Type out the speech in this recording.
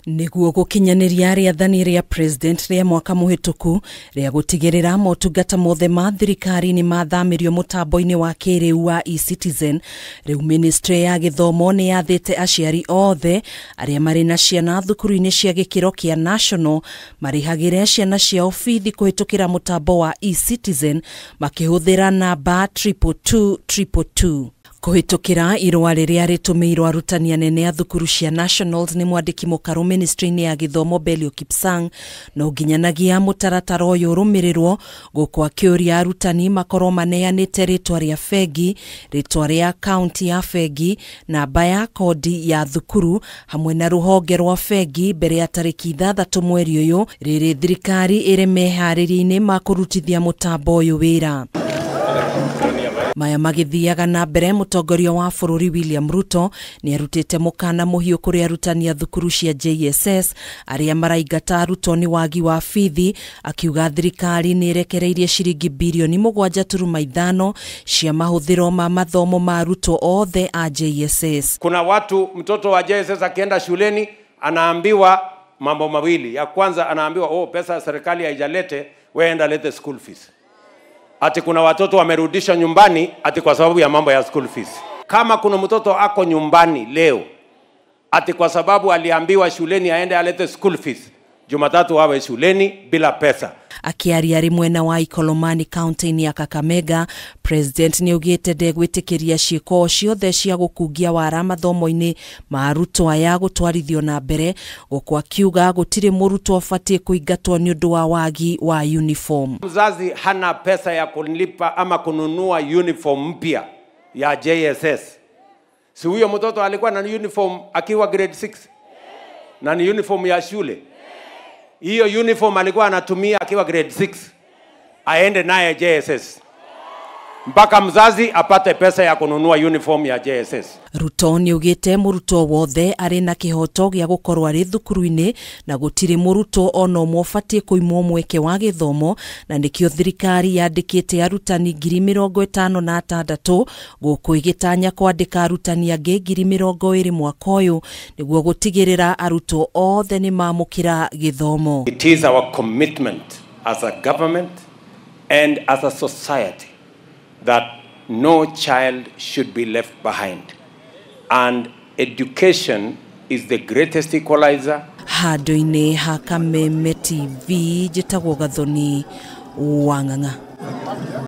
Nĩguo gũkinyanĩria rĩathani rĩa president rĩa mwaka mũhĩtũku rĩa gũtigĩrĩra motungata mothe ma thirikari nĩ mathamĩrio mũtambo-inĩ wa kĩrĩu wa eCitizen, rĩu ministry ya gĩthomo nĩ yathĩte aciari othe arĩa marĩ na ciana thukuru-inĩ cia gĩkĩro kĩa national marĩhagĩre ciana ciao bithi kũhĩtũkĩra mũtambo wa eCitizen makĩhũthĩra namba 22222. Kũhĩtũkĩra irũa rĩrĩa rĩtũmĩirwo arutani anene a thukuru cia nationals nĩ mwandĩki mũkarũ ministry-inĩ ya gĩthomo Belio Kipsang, no nginyanagia mũtaratara ũyũ ũrũmĩrĩrwo gũkũ akĩũria arutani makorwo maneanĩte rĩtwa rĩa bengi, rĩtwa rĩa akaunti ya bengi, namba ya kodi ya thukuru hamwe na rũhonge rwa bengi mbere ya tarĩki 6 mweri ũyũ, rĩrĩ thirikari ĩrĩ meharĩria-inĩ ma kũrutithia mũtambo ũyũ wĩra. Maya magĩthiaga na mbere, mũtongoria wa bũrũri William Ruto nĩ arutĩte mũkana mũhiũ kũrĩ arutani a thukuru cia JSS arĩa maraingata arutwo nĩ wagi wa bithi, akiuga thirikari nĩ ĩrekereirie ciringi birioni 7.5 cia mahũthĩro ma mathomo ma arutwo othe a JSS. Kuna watu, mtoto wa JSS akienda shuleni anaambiwa mambo mawili. Ya kwanza anaambiwa, oh, pesa ya serikali haijalete, wewe enda lete school fees. Ati kuna watoto wamerudisha nyumbani ati kwa sababu ya mambo ya school fees. Kama kuna mtoto ako nyumbani leo ati kwa sababu aliambiwa shuleni aende alete school fees, Jumatatu awe shuleni bila pesa. Akiaria ari mwena wa Ikolomani kaunti-inĩ ya Kakamega, president nĩ augĩte ndegwĩtĩkĩria ciĩko ciothe cia gũkungia wara mathomo-inĩ ma arutwo aya gũtwarithio na mbere, gũkũ akiuga gũtirĩ mũrutwo ũbatiĩ kũingatwo nĩ ũndũ wa wagi wa uniform. Mzazi hana pesa ya kulipa ama kununua uniform mpya ya JSS. Si huyo mtoto alikuwa na uniform akiwa grade 6 na ni uniform ya shule. Hiyo uniform alikuwa anatumia akiwa grade 6, aende naye JSS mpaka mzazi apate pesa ya kununua uniform ya JSS. Ruto nĩaugĩte mũrutwo wothe arĩ na kĩhoto gĩa gũkorwo arĩ thukuru-inĩ na gũtirĩ mũrutwo ona ũmwe ũbatiĩ kũimwo mweke wa gĩthomo, na nĩkĩo thirikari yandĩkĩte arutani 56,000 gũkũ ĩgĩtanya kwandĩka arutani angĩ 20,000 mwaka ũyũ nĩguo gũtigĩrĩra arutwo othe nĩ mamũkĩra gĩthomo. It is our commitment as a government and as a society that no child should be left behind. And education is the greatest equalizer. Handũ-inĩ ha Kameme TV, njĩtagwo Gathoni Wang'ang'a.